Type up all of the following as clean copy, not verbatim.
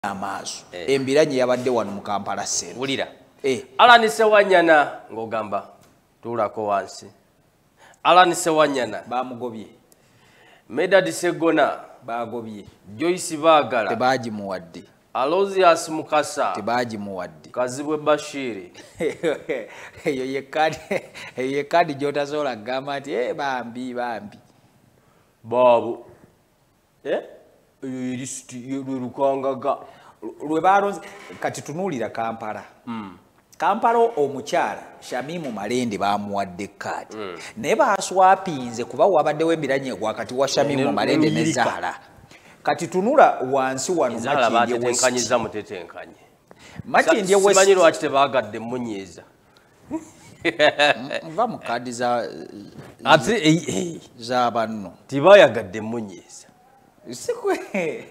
Amaaso embiranye yabadde wano mu Kampala Center. Wulira. Allan Ssewanyana ng'ogamba tuulako wansi. Allan Ssewanyana bamugobye. Medard Sseggona bagobye. Joyce Bagala tebagimuwadde. Aloysius Mukasa tebagimuwadde. Kazibwe Bashiri. Eyo ye kadi gy'otasobola kugamba nti bambi bambi. Baabo. Eyo ye lwe lukangaga. Lwe balonze. Kati tunuulira Kampala. Kampala omukyala Shamimu Malende bamuwadde kaadi. Naye baswapinze kuba wabaddewo embiranye wakati wa Shamimu Malende ne Zahara. Kati tunula wansi wano Makindye West. Makindye West. Simanyi lwaki tebaagadde munyeeza. Nva mu kaadi za banno. Tebaayagadde munyeeza.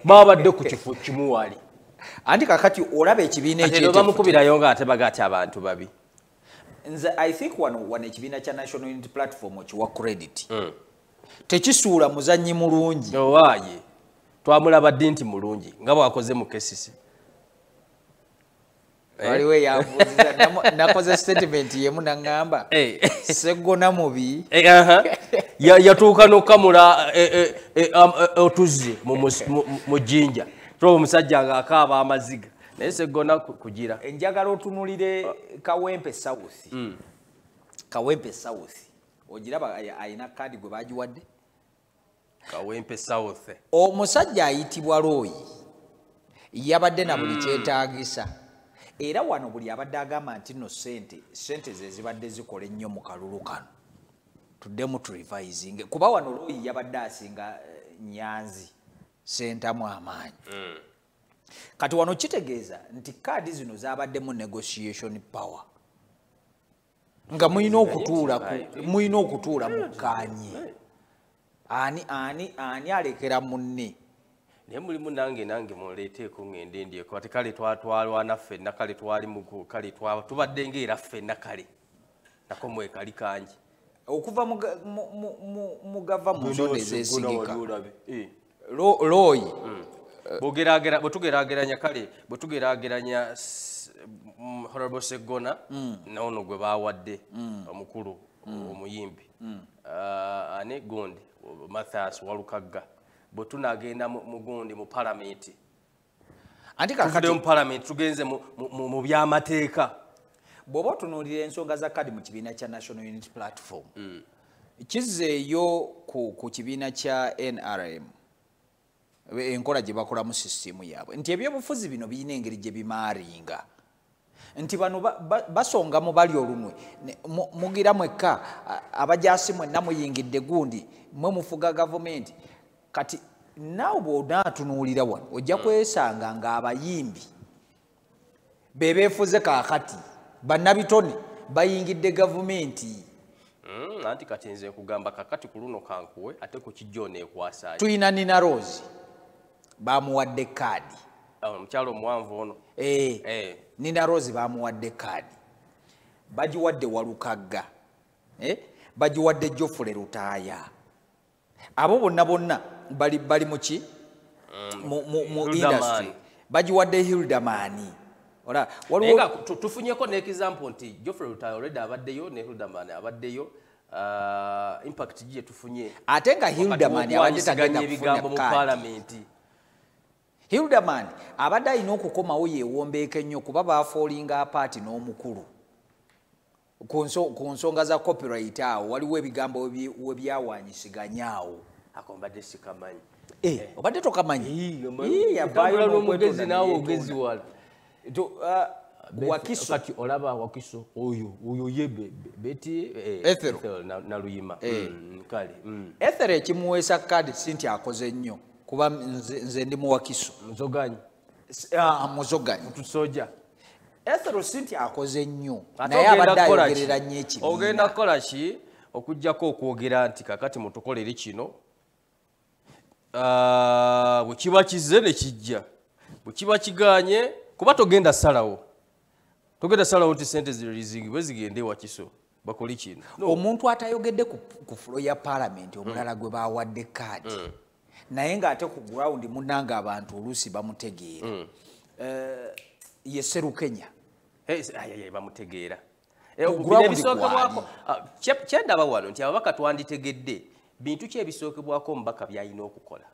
Babadde ku kifo kimu wali. Anti kakati olaba ekibiina ekyeteefu. Bamukubirayo nga ate bagaati abantu babi. Nze I think wano ekibiina kya National Unity Platform kiwa credit. Tekisuula muzannyi mulungi. Owaaye. Twamulaba ddi nti mulungi nga bw'akoze mu KCC. Waliwo eyanfuuziza nakoze statement yemu n'aŋŋamba Sseggona mubi. Yatuuka n'okukamula otuzzi mu jjinja. Tulaba omusajja ng'akaaba amaziga naye Sseggona kugira. Njagala otunulire Kawempe South. Kawempe South ogiraba ayina kaadi gwe bagiwadde. Kawempe South. Omusajja ayitibwa Roy yabadde na buli kyetaagisa. Era wano buli abadde agamba nti nno ssente ze zibadde zikola ennyo mu kalulu kano. Tuddemu turevisinge kuba wano Roy yabadde asinga Nyanzi Ssentamu amaanyi. Kati wano kitegeeza nti kaadi zino zabaddemu negotiation power. Nga mulina okutuula mukkaanye. Ani alekera munne. Naye mulimu nange muleeteeko ngende ndyeko ate kale twalwana ffenna kale twali mu kale tubadde ng'era ffenna kale nako mwekali kangi. Okuva mu gava mu nsonda ezeesigika. Roy. Bwe tugeraageranya kale bwe tugeraageranya Honorable Sseggona n'ono gwe baawadde omukulu omuyimbi ani gundi Mathias Walukagga bwe tunagenda mu gundi mu palamenti. Anti kakati mu palamenti tugenze mu byamateeka. Bw'oba otunuulira ensonga za kaadi mu kibiina kya National Unity Platform kizzeeyo ku kibiina kya NRM enkola gye bakolamu sisitimu yaabwe nti ebyobufuzi bino birina engeri gye bimaaringa nti bano basonga mu bali olunwe mugira mwekka abajaasi mwenna muyingidde gundi mwe mufuga gavumenti. Kati naawe bw'onaatunuulira wano ojja kwesanga ng'abayimbi be beefuze kaakati bannabitone bayingidde gavumenti. Anti kati nze nkugamba kakati ku luno kankuwe ate ku kijja oneekwasaayo. Tulina Nina Rose bamuwadde kaadi. Omukyala omuwanvu ono. Nina Rose bamuwadde kaadi. Bagiwadde Walukagga. Bagiwadde Geoffrey Lutaaya. Abo bonna bonna bali mu ki? Mu industry. Bagiwadde Hilderman. Ora waliwo tufunyeko ne example nti Geoffrey Lutaaya already abaddeyo ne Hilderman abaddeyo. Impact gye tufunye. Ate nga Hilderman abadde tagenda ebigambo mu parliament. Hilderman abadde alina okukomawo yeewombeeka ennyo kuba bafallinga apart n'omukulu. Ku nsonga za copyright awo waliwo ebigambo we byawanyisiganya awo. Ako mbadde sikamanyi. Obadde tokamanyi. Yavaayo n'omugezi naawe ogezi wala. Wakiso. Kati olaba Wakiso oyo ye Betty Ethel na Luyima. Kale. Ethel ekimuweesa kaadi si nti akoze nnyo kuba nze ndi mu Wakiso. Muzoganyi. Muzoganyi. Tusoja. Ethel si nti akoze nnyo naye abadde ayogerera nnyo ekibiina. Ogenda kukola ki okuggyako okwogera nti kakati mutukolere kino bwe kiba kizze ne kijja bwe kiba kigaanye kuba togenda salawo. Togenda salawo nti ssente zireleasingibwe zigende Wakiso bakole kino. Omuntu atayogedde ku floor ya palamenti omulala gwe bawadde kaadi naye ng'ate ku ground munnange abantu oluusi bamutegeera. Ye Serukenya. Bamutegeera. Kyendaba wano nti ababaka twanditegedde bintu ki ebisookebwako omubaka by'alina okukola.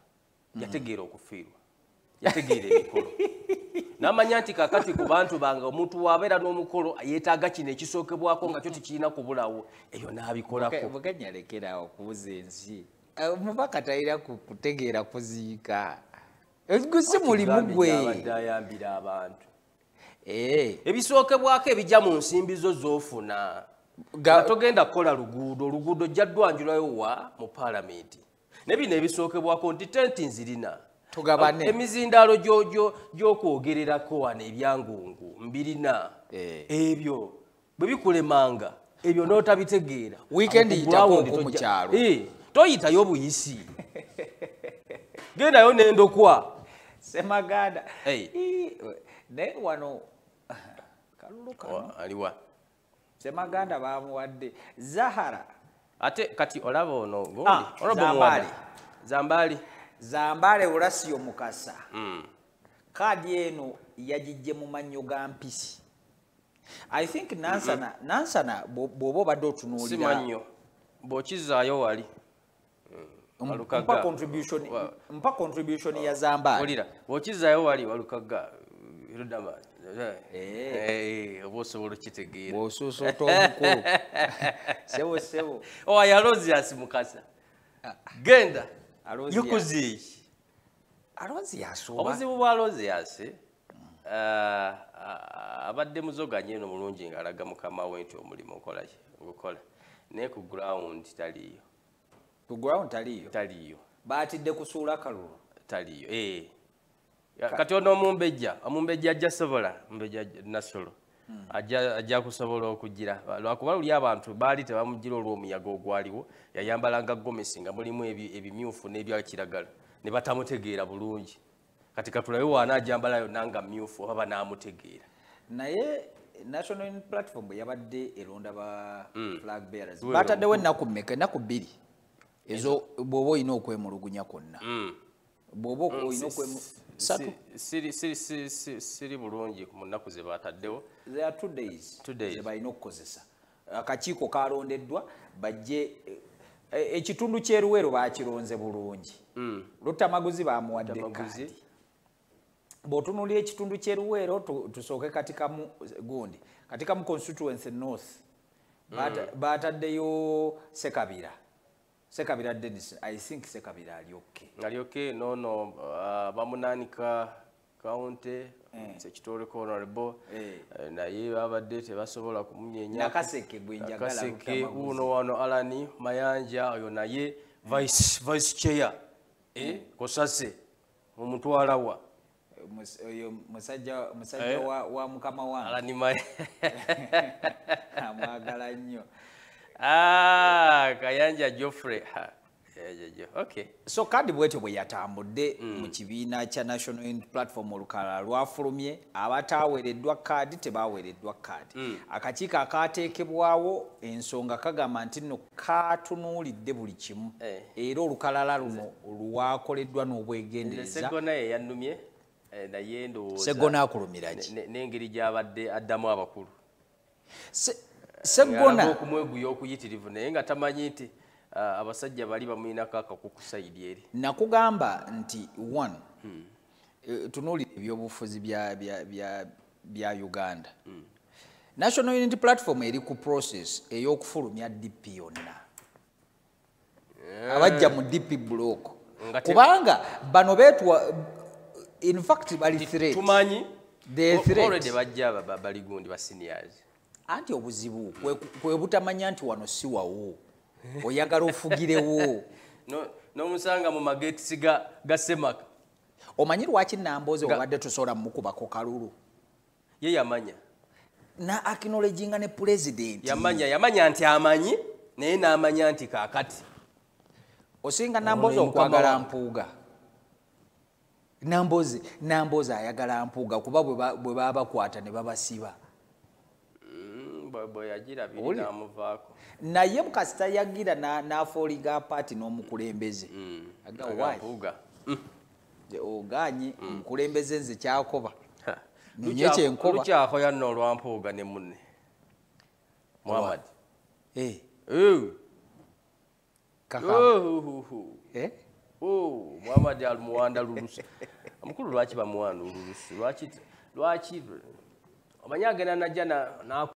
Yategeera okufiirwa, yategeera emikolo, n'amanya nti kakati ku bantu bange omuntu wabeera n'omukolo yeetaaga kino ekisookebwako nga kyo tekirina kubulawo, ebyo n'abikolako. Bukenya lekerawo okubuza ensi. Omubaka talina kutegeera kuziika. Si mulimu gwe. Abadde ayambira abantu. Ebisookebwako ebijja mu nsimbi zo z'ofuna. Togenda kukola luguudo, oluguudo ojja ddwanjulayo wa mu paalamenti. Ne bino ebisookebwako nti tenti nzirina. Tugabane. Emizindaalo gy'okwogererako wano ebyangungu mbirina. Ebyo bwe bikulemanga ebyo n'otabitegeera. Weekend yitako mu kyalo. Toyitayo obuyisi. Gendayo n'endokwa. Semaganda. Naye wano kalulu kano. Aliwa. Semaganda bamuwadde Zahara. Ate kati olaba ono gundi. Olaba Zambali. Zambale Horatio Mukasa. Kaadi eno yagijje mu mannyo ga mpisi. I think Nansana Nansana bw'oba obadde otunuulira. Si mannyo. Bw'okizaayo wali. Mpa contribution ya Zambale. Olira. Bw'okizaayo wali Walukaga. Rudama. Oba osobola okitegeera. Bw'osuusuuta omukulu. Sebo sebo. Oyo Aloysius Mukasa. Genda. Yakoze ki? Aloysius oba? Obuzibu bwa Aloysius abadde muzoganya eno mulungi ng'alaga mukama we nti omulimu okola ki? Ogukola. Naye ku ground taliiyo. Ku ground taliiyo? Taliiyo. Baatidde kusuula kalulu? Taliiyo. Kati ono omumbejja, omumbejja ajja sobola, omumbejja Nasolo. Ajja kusobola okugira. Lwakuba luli abantu baali tebamugira olw'omuyaga ogwaliwo, yayambalanga gomesi nga mulimu ebimyufu n'ebyakiragala ne batamutegeera bulungi. Kati katulabe w'anaajambala yonna nga myufu oba banaamutegeera. Naye National Unity Platform bwe yabadde eronda ba flag bearers, bataddewo ennaku mmeka? Ennaku 2 ezo bw'oba olina okwemulugunya kwonna. Bw'oba olina okwemu Siri bulungi mu nnaku ze bataddewo. There are 2 days ze balina okukozesa. Akakiiko kalondeddwa bajje ekitundu ky'eruweero baakironze bulungi. Luttamaguzi baamuwadde kaadi. Bw'otunuulira ekitundu ky'eruweero tusooke katikamu gundi. Katikamu constituency north. Baataddeyo Sekabira. Sekabira Dennis, I think Sekabira ali okay. Ali okay, no, bamunanika county, Sekitoleko honorable, naye babadde tebasobola kumunyenya. Nakaseke gwe njagala. Nakaseke uno wano Alani Mayanja oyo naye vice chair. Kosase mumutwala wa. Oyo musajja wa mukama wange. Alani Mayanja. Amwagala nnyo. Kayanja Geoffrey. Okay. So kadi bwetyo bwe yatambudde mu kibiina kya National Unity Platform olukalala lwafulumye abataaweereddwa kaadi tebaaweereddwa kaadi. Akakiiko akaateekebwawo ensonga kagamba nti nno katunuulidde buli kimu era olukalala luno lwakoleddwa n'obwegendereza. Segona ye yannumye naye ndowooza. Segona akulumira ki? N'engeri gy'abadde addamu abakulu. Segona okumweguya okuyitirivu naye nga tamanyi nti abasajja bali bamuyinako akakuku sayidi eri. Nakugamba nti one, tunuulira ebyobufuzi bya Uganda. National Unity Platform eri ku process ey'okufulumya DP yonna. Abajja mu DP block. Kubanga bano beetwa in fact bali threat. Tumanyi already bajja bali gundi ba seniors. Anti obuzibu kwe butamanya nti wano si wawo. Oyagala ofugirewo. N'omusanga mu magetisi ga Semaka. Omanyi lwaki Nambooze obadde tosobola mukubako kalulu? Ye yamanya. Na acknowledginga ne president. Yamanya nti amanyi naye n'amanya nti kaakati. Osinga Nambooze okwagala Mpuuga. Nambooze ayagala Mpuuga kuba bwe babakwata ne babasiba. Bwe yagira biri n'amuvaako. Naye mukasita yagira n'afooliga paati n'omukulembeze. Aga Mpuuga. Oganye omukulembeze nze kyakoba. Lukyakoya nno olwampooga ne munne Muhammad. Muhammad alimuwanda lulusu. Omukulu lwaki bamuwanda olulusu? Lwaki omanyi agenda najja.